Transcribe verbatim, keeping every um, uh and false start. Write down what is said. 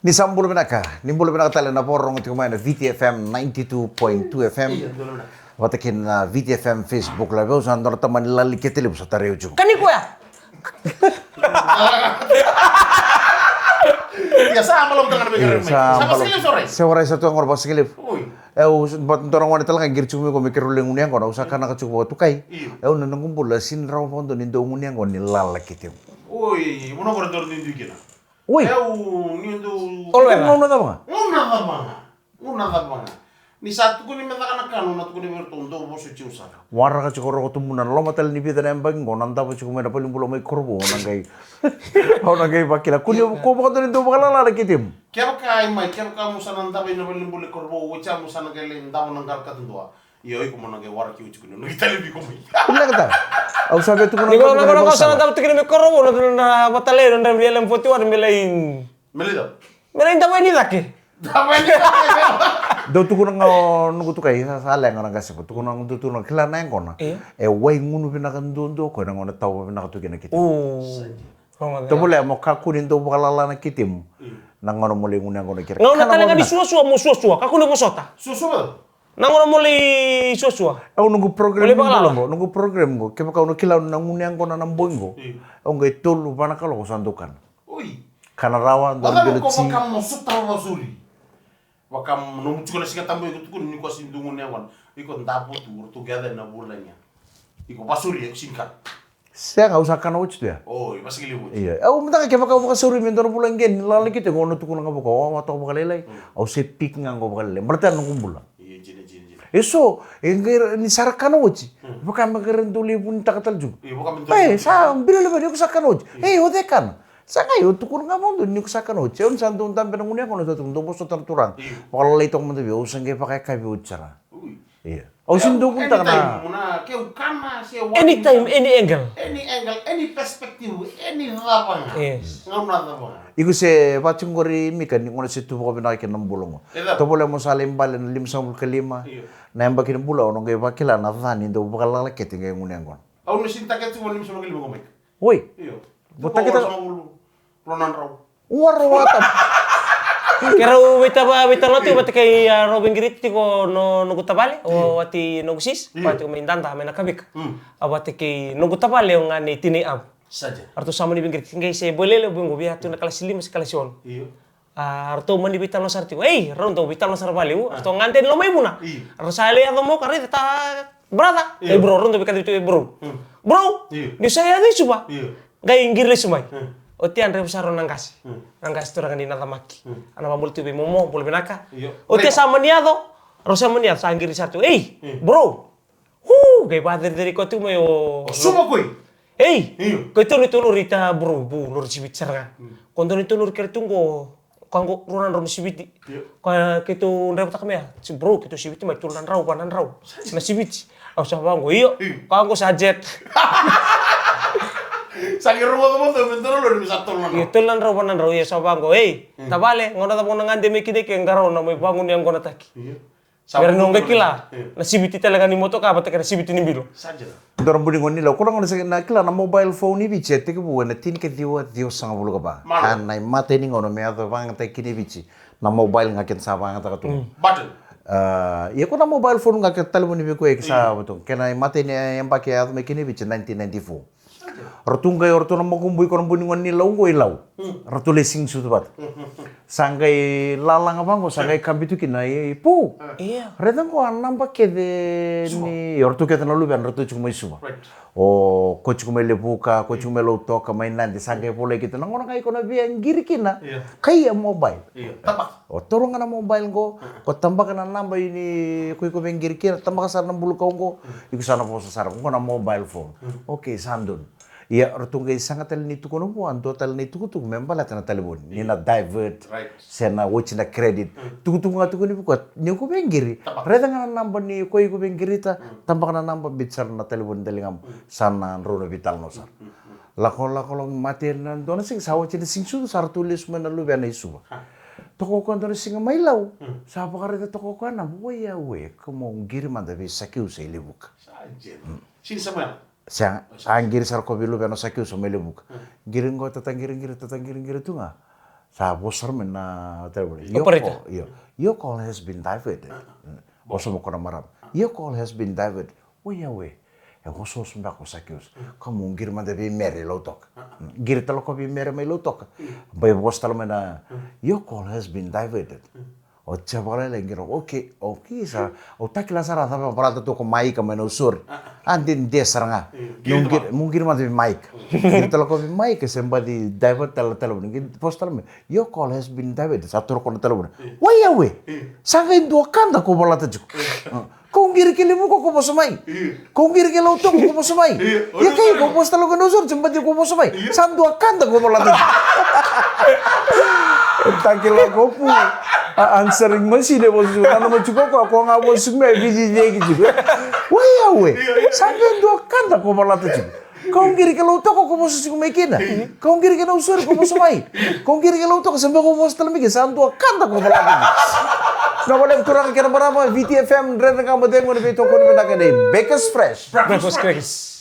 Ni sa bula vinaka, ni bula vinaka tale na vakarorogo tiko mai na V T F M ninety-two point two F M. Vata kei na V T F M Facebook Live, au sa dua na tamani lala ni kete levu sa tarai au tiko. Ka ni koya. Ia, sa balavu tale ga na veiqaravi mai. Sa balavu. Sa vasikelevu sa orai. Se orai sa tu agora vasikelevu. Oi. Eu, but dua na gone tale ga qiri tiko mai qo me keirau lai gunu yaqona, au sa kanaka tiko vakatukai. Io. Eu na noqu bula sini rawa vakadua ni dau gunu yaqona ni lala kete. Oi, mo na gora dora duidui kina. Oi. Eu, ni dau. Gauna cava ga? Gauna cava ga? Gauna cava ga? Ni sa tukuni me caka na ka, au na tukuni vei iratou, dou vosa tiko sara. Waraka tiko roko tu muna na loma tale ni vica na yabaki qo, na davo tiko mai na valenibula mai Korovou, au na qai, au na qai vakila. Kua ni, kua vakadua ni dau vakalala na kete mu. Kevaka e mai, kevaka mo sa na davo i na valenibula i Korovou, oti ya mo sa na qai lai davo na qara katadua. Io, iko mo na qai waraki oti kua ni, au na qai talevi iko mai. Vinaka ta. Au sa via tukuna. Ni qo na qo na qo sa na davo tiko mai Korovou, na, na, na vatalai, na L M forty-one, me lai. Me lai davo. Me lai davo yani cake. Dau tukuna ga o noqu tukai, sa, sa leqa na qase, tukuna ga, dau tukuna, kila na yaqona. Io. E wai gunu vinaka duadua o koya na gauna tawa vinaka tu kina na kete. Tovolea mo kakua ni dau vakalala na kete mu. Io. Na gauna mo lai gunu yaqona kina. Gauna tale ga ni suasua mo suasua, kakua ni vosota. Suasua? Na gauna mo lai suasua. Au noqu program qo, noqu program qo. Kevaka au na kila au na gunu yaqona na bogi qo. Io. Au qai tolu va na kaloko sa dau kana. Oi. Kana rawa, dua na bilo ti. Vaka mo sota vakasori. Vaka mo nomu tiko na Siga Tabu, iko tukuna ni ko sini dau gunu yaqona. Iko davo tu, ratou qai yaco na vula ni ya. Iko vakasori, iko sini kana. Sega, au sa kana oti tu ya. Oi, vasikelevu oti. Io. Au mada ga kevaka au vakasauri me dua na vula qe ni lala kete qo, au na tukuna ga vaka, au a toka vakalailai. Mm. Au se pick ga qo vakalailai. Baleta na noqu bula. Io, jina, jina, jina. E so, e qai ra, ni sa ra kana oti. Mm. Vaka me qai ra dau lai vunitaka tale tu. Io, vaka me dau lai vunitaka. Sa bilo levu ni ko sa kana oti. Io. Ei, o cei kana? Sa qai, au tukuna ga vakadua ni ko sa kana oti. Au ni sa dau dabe ena gunu yaqona, au sa tukuna, dou vosota na turaga. Io. Vakalolai toka mada vei au, au sa qai vakayakavi oti sara. Ui. Io. Au sini dau vunitaka na. Anytime, na, keu kana, se wai. Anytime, any angle. Any angle, any perspective, any cava ga. Yes. Gauna cava ga. Iko se vati qori Mika ni gauna se tu vakavinaka kina na bula qo. E cava? Tovolea mo sa lai bale na limasagavulu ka lima. Io. Na yabaki ni bula, au na qai vakila na ca ni dau vakalala kete qai gunu yaqona. Au na sini taketi qo limasagavulu ka lima qo, Mika. Oi. Io. Vo taketa. Limasagavulu, rua na drau. Ua rau ata. Keirau veitava, veitalanoa tiko vata kei, a, rau veiqiriti tiko no, noqu tavale, o, io, vata noqu sis, io, vata tiko mai Dada, mai Nakavika. Mm. A vata kei noqu tavale o ga nei tinai Abu. Sa dina. Eratou sa mani veiqiriti, qai se boy levu qo, via tu na kalasi lima se kalasi ono. Io. A, ratou mani veitalanoa sara tiko. Ei, rau dau veitalanoa sara vakalevu. A. Ratou gade ni loma i vuna. Io. Rau sa lai yaco mai, ka raica ta brother. Io. Ei, bro, rau dau veikacivi tu, ei, bro. Mm. Bro, io, niu sa yaco i Suva. Io. Qai qiri lesu mai. Mm. Oti ya draiva sara na qase. Mm. Na qase turaga ni Nacamaki. Mm. A na vabula tu vei Momo, bula vinaka. Io. Oti ya sa mani yaco. Rau sa mani yaco, sa qiri sara tu. Ei, mm, bro. Hu, qai vacericeri koya tu mai o. O Suva koi. Ei. Io. Keitou neitou lori ta bro, bu lori siviti sara ga. Mm. Ko dua neitou lori kere tu qo, koya qo rua na drau na siviti. Io. Koya keitou draivataka mai ya. Si bro, keitou siviti mai tolu na drau, va na drau. Na siviti. Au sa vaqo, io. Io. Koya qo sa jet. Sa qai rogoca mada me dua na lori me sa tolu na drau. Io, tolu na drau, va na drau, io, sa vaqo. Ei, mm, tavale, gauna cava o na gade mai kina ke qarauna mai vagunu yaqonataki. Io. Sa mera noqu kila. Io. Na siviti tale ga ni motoka vata kei na siviti ni bilo. Sa dina. Dua na buni gone ni Lau, ko na gauna se na kila na mobile phone i Viti e tekivu ena tinikaciwa ciwasagavulu ka va. Malo. A na imatai ni gauna me yaco vakayagataki kina i Viti na mobile ga keda sa vakayagataka tu. Mm. Button. A, ia ko na mobile phone ga keda talevoni vei koya e sa vatu. Kena imatai ni yabaki e yaco mai kina i Viti e nineteen ninety-four. Ratou qai, o ratou na makubui, ko na buni gone ni Lau qo i Lau. Mm. Ratou lai sigi sucu vata. Mm, mm, mm. Sa qai lala ga vaqo, sa qai kabi tu kina i Pu. Io. Raica qo a naba kece ni, o ratou kece na luvena, ratou tiko mai Suva. Right. O ko tiko mai Levuka, ko tiko mai Lautoka, mai Nadi, sa qai volai keitou. Na gauna ga iko na via qiri kina, io, kai a mobile. Io. Taba. O taura ga na mobile qo, ko tabaka na naba i ni ko iko via qiri kina, tabaka sara na bulukau qo, iko sa na vosa sara, qo na mobile phone. Okay, sa donu. Ia, ratou qai sega tale ni tukuna vua, dua tale na itukutuku me baleta na talevoni. Ni na divert, right, se na oti na credit. Tukutuku ga tukuni vua, ni ko via qiri. Tabaka. Raica ga na naba ni ko iko via qirita, tabaka na naba, biuta sara na talevoni daligamu. Sa na drau na veitalanoa sara. Lako, lako, lako, mate na dua na siga, sa oti na siga sucu, sa ratou lesu mai na luvena i Suva. Toka o koya dua na siga mai Lau, sa vakaraica toka o koya na, oi, au e, kau mo qiri mada vei Sakiusa i Levuka. Sa dina. Sini Samuela. Sega, a qiri sara ko vei luvena o Sakiusa mai Levuka. Qiri qo, tata qiri, qiri, tata qiri, qiri tu ga. Sa vosa sara mai na talevoni. Your call, io. Your call has been diverted. Vosa mai ko na marama. Your call has been diverted. Oi au e. E vosa, vosa beka o Sakiusi. Ka mo qiri mada vei Mere i Lautoka. Qiri tale ko vei Mere mai Lautoka. Bai vosa tale mai na, your call has been diverted. O tia vakalailai qiri, okay, okay, sa, o takila sara cava balata tu ko Maika mai Nausori. A dede sara ga. Mo qiri mada vei Maika. Qiri tale ko vei Maika, se baci divert tale, tale, qiri vosa tale mai. Your call has been diverted. Sa toro ko na talevoni. Oi au e. Sa qai dua ka da ko balata tiko. Kau qiri ke Levuka ko vosa mai. Kau qiri ke Lautoka ko vosa mai. Ia kai ko vosa tale ko Nausori, se baci ko vosa mai. Sa dua ka da ko balata tiko. Takila ko pu. A answering machine e vosa tiko. Nanuma tiko ko, ko ga vosa tiko mai, e vici ceki tiko. Oi au e. Sa qai dua ka da ko balata tiko. Kau qiri ke Lautoka ko vosa tiko mai kina. Kau qiri ke Nausori ko vosa mai. Kau qiri ke Lautoka, se beka ko vosa tale mai kina, sa dua ka da ko balata tiko. Na wale turaga kei na marama, Viti F M, Dredre Ga Mo Cegu, na veitokoni vinaka nei Bakers Fresh. Breakfast, breakfast.